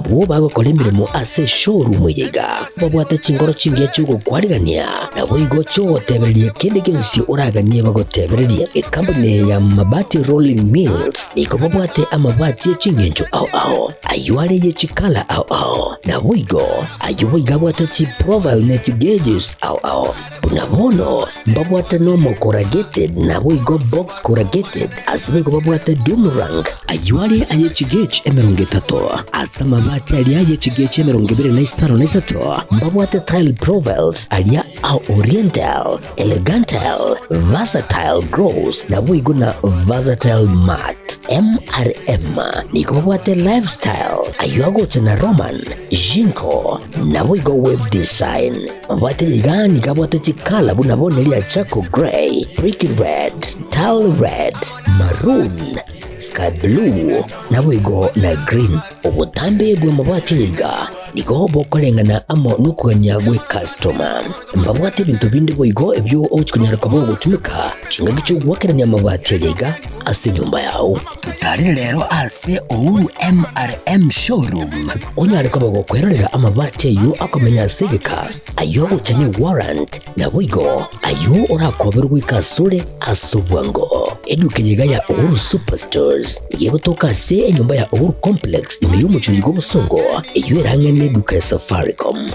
Abwo bagokora emeremo ase eshowroom eye iga babwate chingoro chingiya chi'ogokwarigania, naboigo chi'ogotebereria kende gionsi oraganie bagotebererie. Ekampuni eye ya Mabati Rolling Mills nigo babwate amabati e ching'encho ao ao, ayio are ye chikala ao ao, naboigo ayio boigo abwate chiprofile ne chigauges ao ao. Buna bono mbabwate normal corrugated naboigo box corrugated, ase boigo babwate doom rank, ayio are aye chigauge 30, ase amabati aria aye chigauge 25, mbabwate tile profiles aria a oriental, elegantal, versatile gloss naboigo na versatile matte. MRM nigo babwate lifestyle, ayio agocha na Roman, Jinko, naboigo web design. Mabwate iga nigo abwate chikala buna bono eria charcoal grey, brick red, tile red, maroon, sky blue, naboigo na green. Obotambe bw'amabati aya iga nigo bokoreng'ana amo nokogania gw'ekastoma. Mbabwate ebinto binde boigo ebio ogochia konyara koba ogotumeka chingaki chi'ogoakerania amabati aya iga ase enyomba yao. Totarere rero ase Uhuru MRM Showroom onyare koba gokwerorera amabati ayio akomenya ase egeka, ayio agocha ne warrant, naboigo ayio orakoberwe goika asore ase obwango. Eduka eye iga ya Uhuru Superstores nigo egotoka ase enyomba ya Uhuru Complex ime y'omochie oyo bw'obosongo eyio ere ang'e neduka ya Safaricom.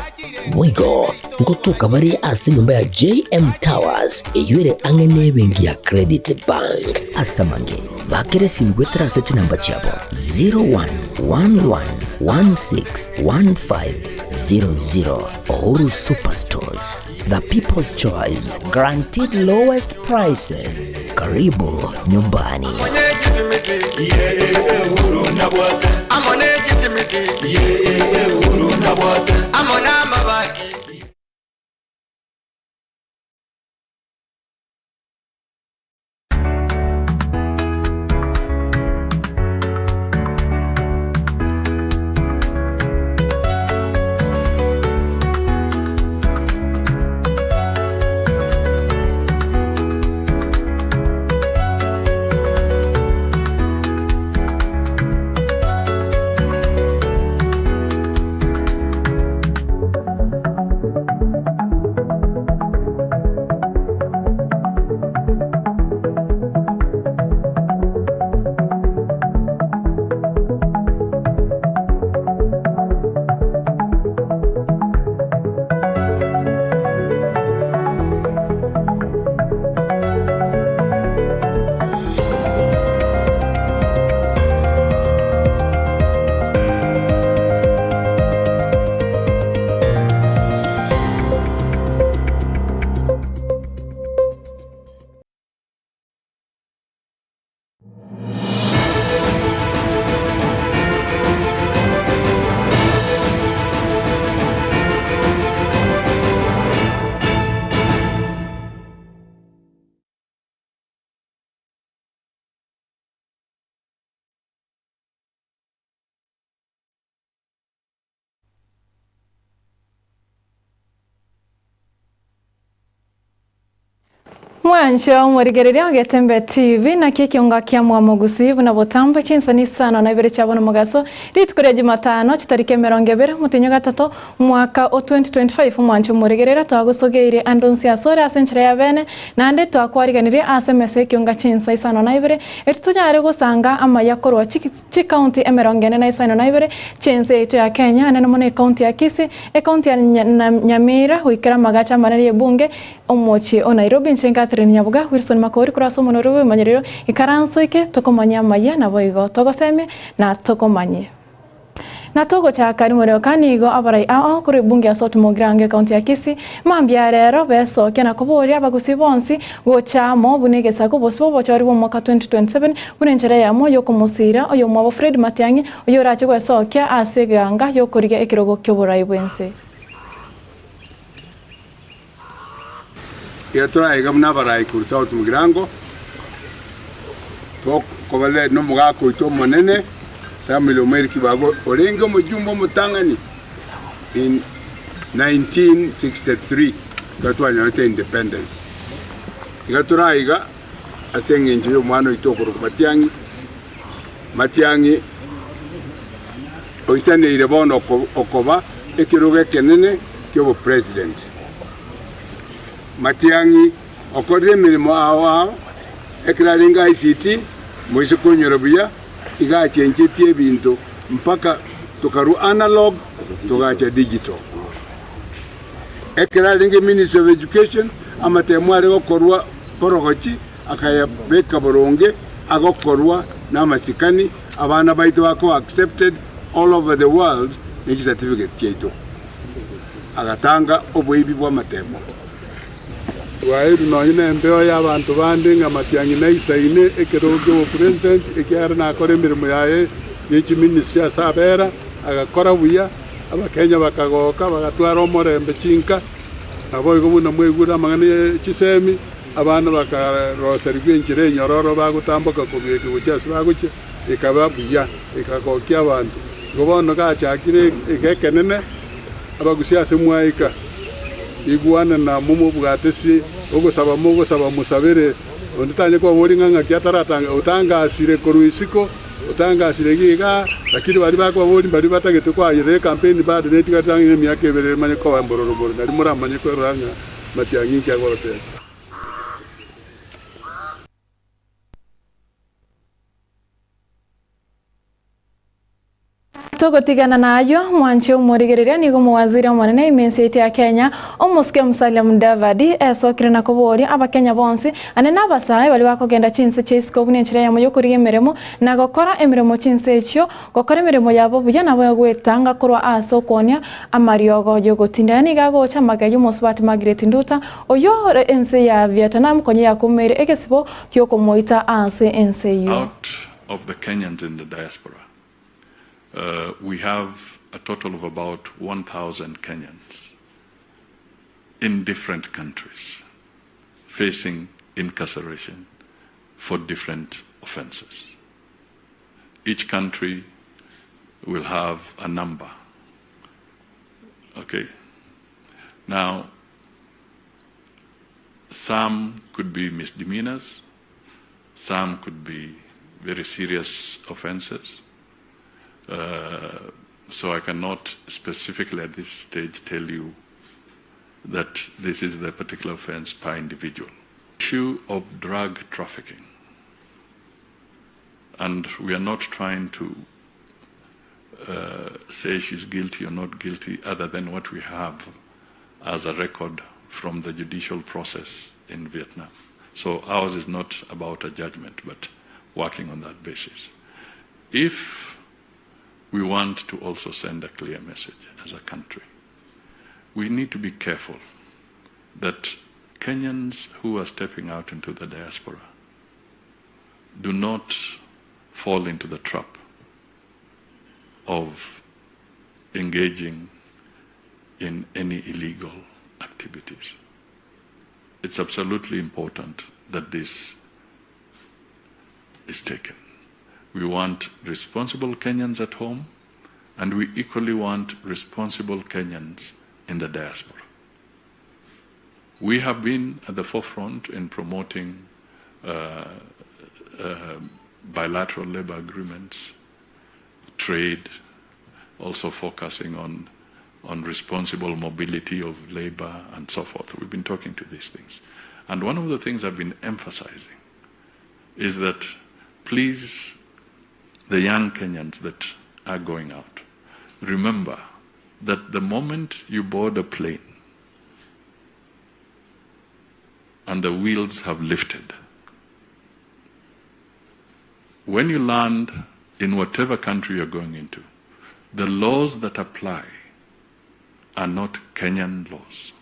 Boigo ngotoka bare ase enyomba ya JM Towers eyio ere ang'e nebenki ya Credit Bank. Ase amange, bakera esimi goetera ase chinamba chiabo 0111161500. Uhuru Superstores, the people's choice, guaranteed lowest prices. Karibu nyumbani. Mwanche omorigereria o Getembe TV, naki ekionga kia Mwamogusi buna botambe chinsani isano na ibere chia bono mogaso, rituko ria Jumatano chitariki 20 omotienyi o gatato omwaka o 2025 Omwanche omorigereria twagosogeire ande onsi asore ase enchera ya bene naende twakwariganirie ase emesa ekionga chinsa isano na ibere eri tonyare gosanga amaya korwa Chikaunti 46 chi'ense yaito ya Kenya, anene mono ekaunti ya Kisii, ekaunti ya Nyamira, goikera amagacho amanene y'ebunge, omochie o Nairobi, inche Catherine Nyabuga, Wilson Makori korwa ase omonwa oria bw'ebimanyererio, ikaranso eke tokomanyia amayia naboigo togosemie na tokomanyie. Na togochaka rimorioka nigo abarai ao korwa ebunge ya South Mugirango ekaunti ya Kisii, Mambia rero besokia na koboria abagusii bonsi gocha amo buna egesaku bosio bw'obochori bw'omwaka 2027 buna enchera eyemo y'okomosiira oyomwabo Fred Matiang'i oyorache gwesokia ase eganga y'okorigia ekerogo ki'oborai bw'ense. Iga toraiga buna abarai korwa South Mugirango, tokoba nomogaka oito omonene Samuel Omoiri Kibago orenge omojumbe omotang'ani in 1963 ekero twanyorete independence. Iga toraiga ase eng'encho y'omwana oito okorokwa Matiang'i, Matiang'i. Oisaneire bono okoba ekerogo ekenene ki'obopresident. Matiang'i okorire emeremo ao ao ekero arenge ICT, moise konyora buya iga achenchetie ebinto mpaka tokarwa analog togacha digital. Ekero arenge Ministry of Education amatemo are gokorwa borogochi akayabeka boronge agokorwa namasikani abana baito bakoba accepted all over the world ne chicertificate chiaito. Agatanga oboibi bw'amatemo. Twaeirwe nonya nembeo y'abanto bande ng'a Matiang'i naisaine ekerogo ki'obopresident ekiagera nakora emeremo yaye ye chiministry ase abera, agakora buya, Abakenya bakagoka bagatwara omorembe chinka, naboigo buna mwaigure amang'ana ye chisemi, abana bakaroserigwa enchera enyororo bagotamboka korwa eke gochia ase bagochia, ekaba buya, ekagokia abanto. Igo bono gachakire eke ekenene, abagusia ase mwaika, igwana na momobwatesi, ogosaba mogosaba mosabere, onde tanye kobaboria ng'a ng'aki ataratanga otangasire korwa isiko, Otangasire iga iga, lakini baria bakobaboria mbaria batagete koayerera ekampeni bado netigarete ang'e emiaka ebere emanye koba mbororo bore, nario moramanye kwerora ng'a matiang'i inki agorotebia. Togotigana nayio, mwanche omorigereria nigo omowaziri omonene ime ense yaito ya Kenya, omosike Musalia Mudavadi, esokire na koboria abakenya bonsi ane nabasae baria bakogenda chinse chia isiko buna enchera eyemo yokorigia emeremo na gokora emeremo chinse echio, gokora emeremo yabo buya nabo egwetanga korwa ase okoonia amariogo yogotinda. Aya nigo agocha magega y'omosubati Margaret Nduta oyio ore ense ya Vietnam konya yakumeire egesibo giokomoita ase ense eyio. Out of the Kenyans in the diaspora, we have a total of about 1,000 Kenyans in different countries facing incarceration for different offences. Each country will have a number. Okay. Now, some could be misdemeanors, some could be very serious offenses. Uh, so I cannot specifically at this stage tell you that this is the particular offense per individual. Issue of drug trafficking. And we are not trying to uh, say she's guilty or not guilty, other than what we have as a record from the judicial process in Vietnam. So ours is not about a judgment, but working on that basis. If we want to also send a clear message as a country, we need to be careful that Kenyans who are stepping out into the diaspora do not fall into the trap of engaging in any illegal activities. It's absolutely important that this is taken. We want responsible Kenyans at home, and we equally want responsible Kenyans in the diaspora. We have been at the forefront in promoting uh, uh, bilateral labor agreements, trade, also focusing on, on responsible mobility of labor and so forth. We've been talking to these things. And one of the things I've been emphasizing is that please, the young Kenyans that are going out, remember that the moment you board a plane and the wheels have lifted, when you land in whatever country you're going into, the laws that apply are not Kenyan laws.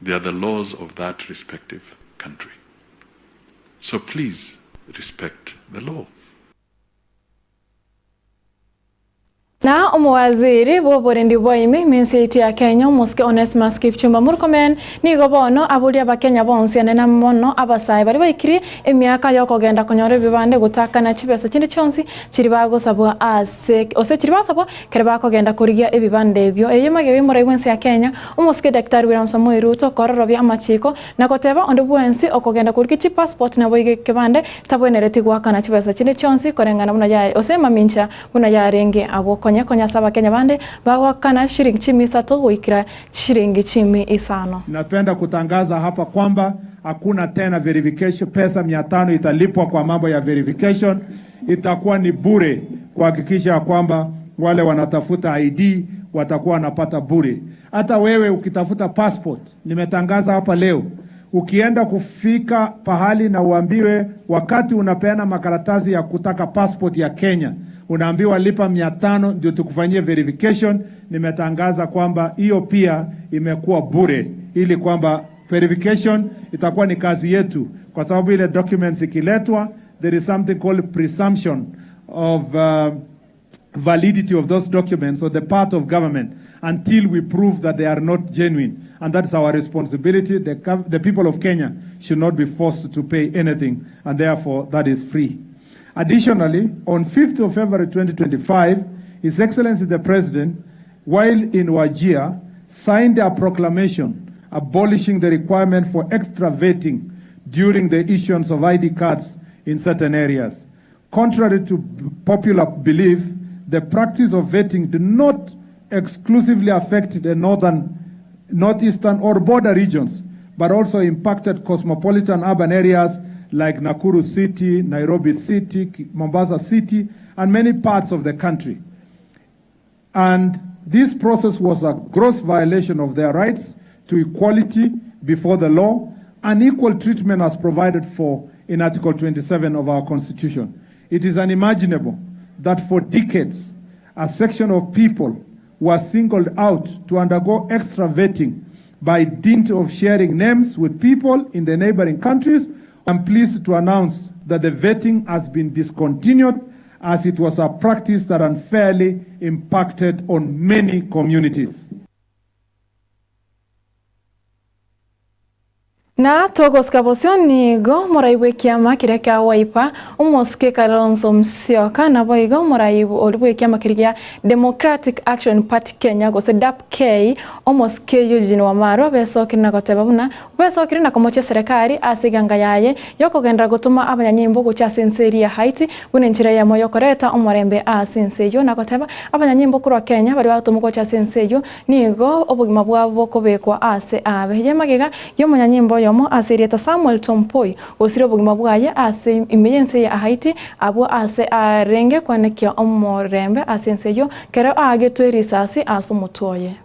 They are the laws of that respective country. So please respect the law. Na omowaziri bw'oborendi bwa ime ime ense yaito ya Kenya, omosike Onesmus Kipchumba Murkomen, nigo bono aboria abakenya bonsi anene mono abasae baria baikirie emiaka yokogenda konyora ebibande gotakana chibesa chinde chionsi chiria bagosabwa ase gose chiria basabwa ekero bakogenda korigia ebibande ebio. Eye magega y'omorai bw'ense ya Kenya, omosike Daktari William Samoei Ruto kororobia amachiko na goteba onde bwensi okogenda korigia chipassport naboigo ekebande tabwenereti goakana chibesa chinde chionsi koreng'ana buna yaye gose mamincha Buna yarenge abwo konya konya ase Abakenya bande bagoakana shilingi chimi isato goikera chishilingi chimi isano. Napenda kutangaza hapa kwamba hakuna tena verification, pesa 500 italipwa kwa mambo ya verification, itakuwa ni bure kuhakikisha ya kwamba wale wanatafuta ID watakuwa wanapata bure. Hata wewe ukitafuta passport, nimetangaza hapa leo, ukienda kufika pahali na uambiwe wakati unapeana makaratasi ya kutaka passport ya Kenya unaambiwa lipa 500 ndio tukufanyie verification. Nimetangaza kwamba hiyo pia imekuwa bure, ili kwamba verification itakuwa ni kazi yetu, kwa sababu ile documents ikiletwa, there is something called presumption of validity of those documents on the part of government until we prove that they are not genuine. And that's our responsibility. The people of Kenya should not be forced to pay anything, and therefore that is free. Additionally, on 5th of February 2025, His Excellency the President, while in Wajir, signed a proclamation abolishing the requirement for extra vetting during the issuance of ID cards in certain areas. Contrary to popular belief, the practice of vetting did not exclusively affect the northern, northeastern, or border regions, but also impacted cosmopolitan urban areas like Nakuru City, Nairobi City, Mombasa City, and many parts of the country. And this process was a gross violation of their rights to equality before the law and equal treatment as provided for in Article 27 of our Constitution. It is unimaginable that for decades, a section of people were singled out to undergo extra vetting by dint of sharing names with people in the neighboring countries. I'm pleased to announce that the vetting has been discontinued as it was a practice that unfairly impacted on many communities. Na togosika bosio nigo omorai bw'ekiama keria kia Wiper, omosike Kalonzo Musyoka, naboigo omorai oria bw'ekiama keria gia Democratic Action Party Kenya gose DAP-K, omosike Eugene Wamalwa besokire na goteba buna besokire na komochia eserekari ase eganga yaye yokogenderera gotoma abanyanyimbo gochia ase ense eria ya Haiti buna enchera eyemo yokoreta omorembe ase ense eyio na goteba abanyanyimbo korwa Kenya baria bagotomwa gocha ase ense eyio Nigo obogima bwabo bokobekwa aase aabe. Y'amagega y'omonyanyimbo oyomo ase erieta Samuel Tompoi, gosira obogima bwaye ase ime y'ense ya Haiti, abwo aase arenge koenekia omorembe ase ense eyio, kero aagetwe risasi ase omotwe oye.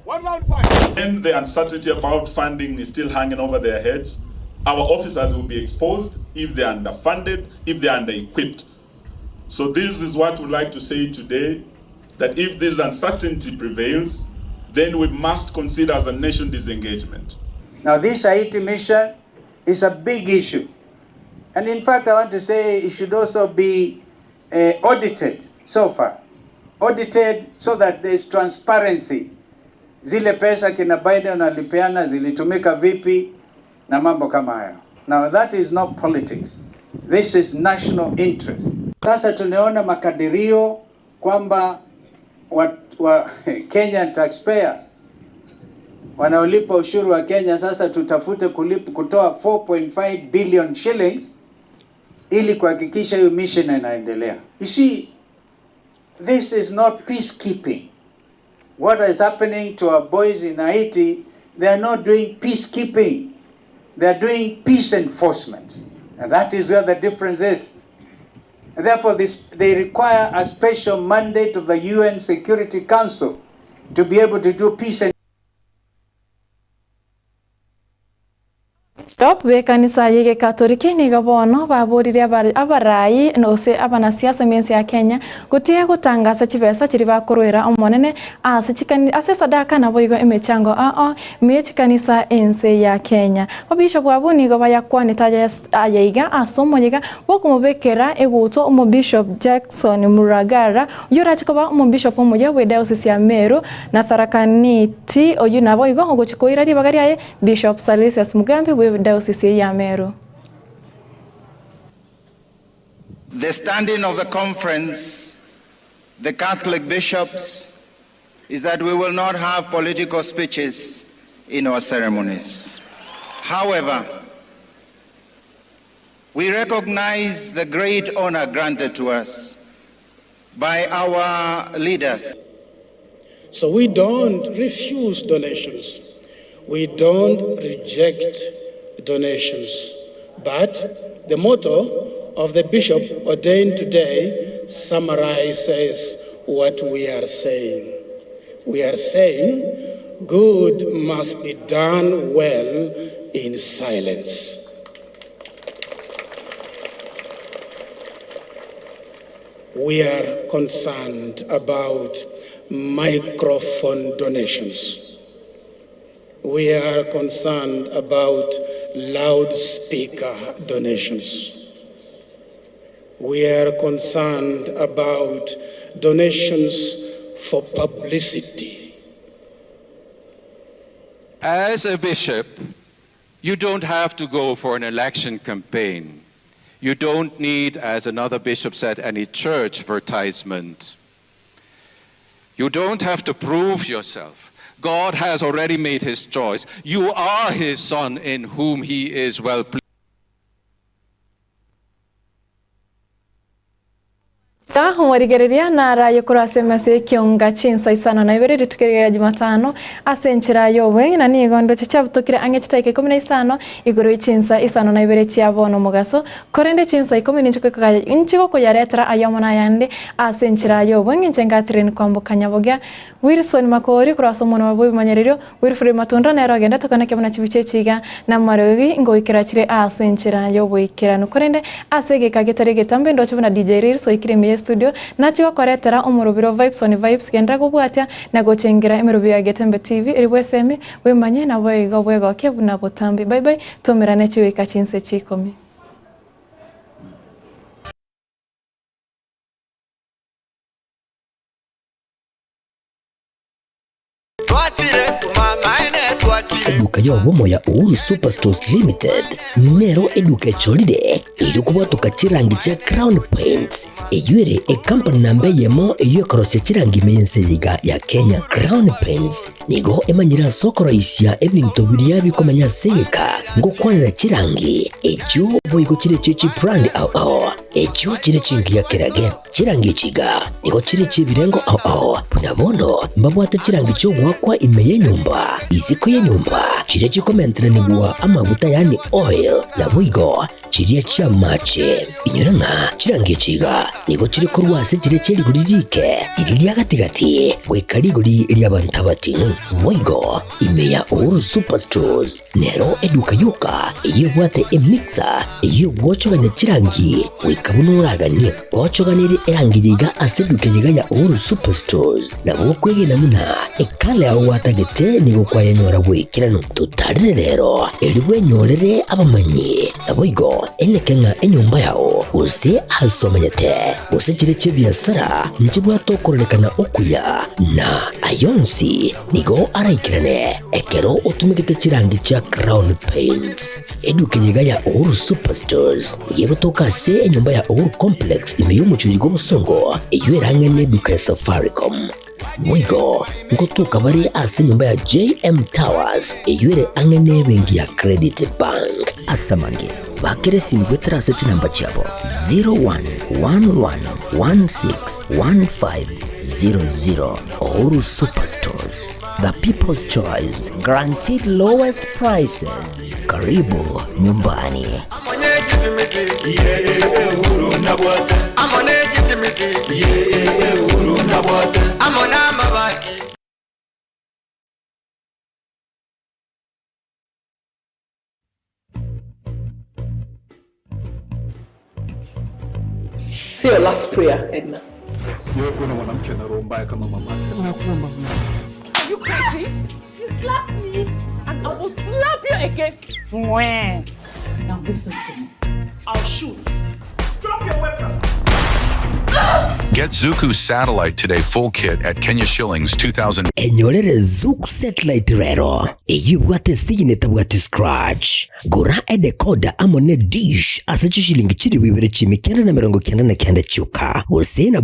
When the uncertainty about funding is still hanging over their heads, our officers will be exposed if they are underfunded, if they are under-equipped. So this is what we'd like to say today, that if this uncertainty prevails, then we must consider as a nation disengagement. Now this Haiti mission is a big issue. And in fact, I want to say it should also be audited so far. Audited so that there is transparency. Zile pesa kina Biden walipeana zilitumika vipi na mambo kama hayo. Now that is not politics. This is national interest. Sasa tunaona makadirio kwamba wa Kenyan taxpayer wanaolipa ushuru wa Kenya sasa tutafute kutoa 4.5 billion shillings ili kuhakikisha hiyo mission inaendelea. You see, this is not peacekeeping. What is happening to our boys in Haiti, they are not doing peacekeeping. They are doing peace enforcement. And that is where the difference is. And therefore, they require a special mandate of the UN Security Council to be able to do peace Stop. Ababishop b'ekanisa y'Egekatoriki nigo bono baboririe abarai gose abanasiasa b'ense ya Kenya gotiga gotangasa chibesa chiria bakorwera Omonene ase ase esadaka naboigo emechango ao ime ye chikanisa ense ya Kenya. Ababishop abwo nigo bayakwanete ayaiga ase omoyega bw'okomobekera egutwa Omobishop Jackson Muragara oyio orache koba Omobishop omoyia bw'Ediocese ya Meru na Tharaka Nithi oyio naboigo ogochia koira ribaga riaye Bishop Salesius Mugambi bwe Diocese eye ya Meru. The standing of the conference, the Catholic bishops, is that we will not have political speeches in our ceremonies. However, we recognize the great honor granted to us by our leaders. So we don't refuse donations. We don't reject donations. But the motto of the bishop ordained today summarizes what we are saying. We are saying good must be done well in silence. We are concerned about microphone donations. We are concerned about loudspeaker donations. We are concerned about donations for publicity. As a bishop, you don't have to go for an election campaign. You don't need, as another bishop said, any church advertisement. You don't have to prove yourself. God has already made his choice. You are his son in whom he is well pleased. Omorigereria naraye korwa ase emesa y'ekionga chinsa isano na ibere rituko ria Jumatano ase enchera y'obweng'e na nigo ndoche chiabutokire ang'e chitaika ikomi na isano igoro ye chinsa isano na ibere chia bono omogaso korende chinsa ikomi ninchigokoyaretera ayomo na ayande ase enchera y'obweng'e inche Catherine Kwamboka Nyabogia Wilson Makori korwa ase omonwa bw'ebimanyererio, Wilfred Matunda nere ogende tokoneke buna chibicha echi iga namariogi ngoikera chire ase enchera y'oboikeranu. Korende ase egeka getari egetambe ndoche buna DJ Reels oikire ime ye studio nachie gokoretera omorobiro Vibes on Vibes genderera gobwatia na gochengera emerobio ya Getembe TV eri bwesemi, bwemanye naboigo bwegokie buna botambe. Bye bye tomerane chigoika chinse chikomi. Eduka y'obomo ya Uhuru Superstores Limited nero eduka echorire erio kobwatoka chirangi chia Crown Paints eyio ere ekampani namba eyemo eyio ekorosia chirangi ime y'ense eye iga ya Kenya. Crown Paints nigo emanyire ase okoroisia ebinto biria bikomenya ase egeka ngokwanera chirangi echio boigo chire chie chibrand ao ao echio chire chingiya kerage. Chirangi echi iga nigo chire chi'ebirengo ao ao, buna bono mbabwate chirangi chi'ogoakwa ime y'enyomba, isiko y'enyomba, chiria chikomenteranigwa amaguta yaani oil, naboigo chiria chi'amache. Inyora ng'a chirangi echi iga nigo chire korwa ase chiria chie rigori riike, riria ria gati-gati, goika rigori ri'abanto abating'u. Boigo ime ya Uhuru Superstores Nero eduka yoka eyio ebwate emixer eyio egwochogania chirangi goika buna oraganie. Gochoganerie erangi yaiga ase eduka eyeiga ya Uhuru Superstores nabo okwegena buna ekala yao gwatagete nigo kwayenyora bw'ekeranu. Totarire rero erio bwenyorere abamanyi naboigo eneke ng'a enyomba yao gose ase omenyete gose chire chi'ebiasara nchibwate okororekana okuya na ayonsi Nigo araikerane ekero otumegete chirangi chia Crown Paints. Eduka eye iga ya Uhuru Superstores nigo egotoka ase enyomba ya Uhuru Complex ime y'omochie bw'obosongo eyio erang'e neduka ya Safaricom. Boigo ngotoka bare ase enyomba ya JM Towers eyio ere ang'e nebenki ya Credit Bank. Ase amange, bakera esimi goetera ase chinamba chiabo 0111161500. Uhuru Superstores, the people's choice, guaranteed lowest prices. Karibu nyumbani. Say your last prayer, Edna. Sijawahi kuona mwanamke ana roho mbaya kama mamake. Nakuomba. Are you crazy? You slapped me and I will slap you again. Mwah. Now listen to me. I'll shoot. Drop your weapon. Get Zuku Satellite Today full kit at Kenya shillings 2000. Enyorere Zuku Satellite rero, eyio ebwate signal etabwati scratch. Gora edecoder amo ne dish ase chishilingi chilifu ibere chiimi 999 chioka, gose nabo.